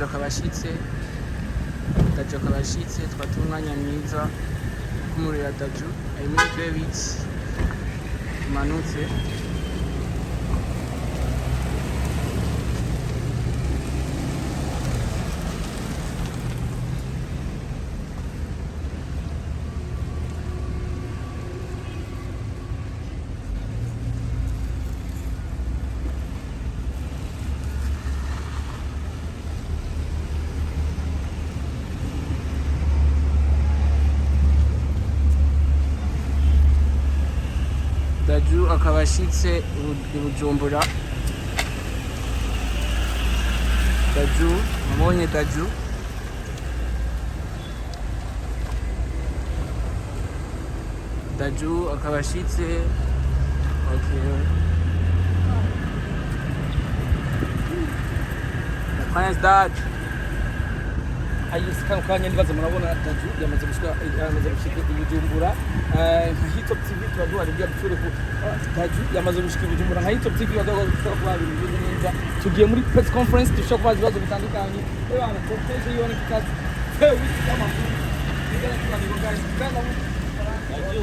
Dadju akaba ashitse. Dadju akaba ashitse, twata umwanya mwiza wo kumurira Dadju ari muri V8 imanutse. Dadju akaba ashitse i Bujumbura. Dadju, mubonye Dadju. Dadju akaba ashitse. Okay. Le Prince Dadju. Ayisi kano kanya ndibaza murabona Dadju yamaze gushika i Bujumbura. Nka Hitop TV tuba duhari kugira dushobore ku Dadju yamaze gushika i Bujumbura. Nka Hitop TV tuba dushobora kuba ibintu bimeze neza. Tugiye muri press conference, dushobora kubaza ibibazo bitandukanye. Ebana cortege yone kikazi fewe kama nigana tuganiro, guys, kanda. Dadju.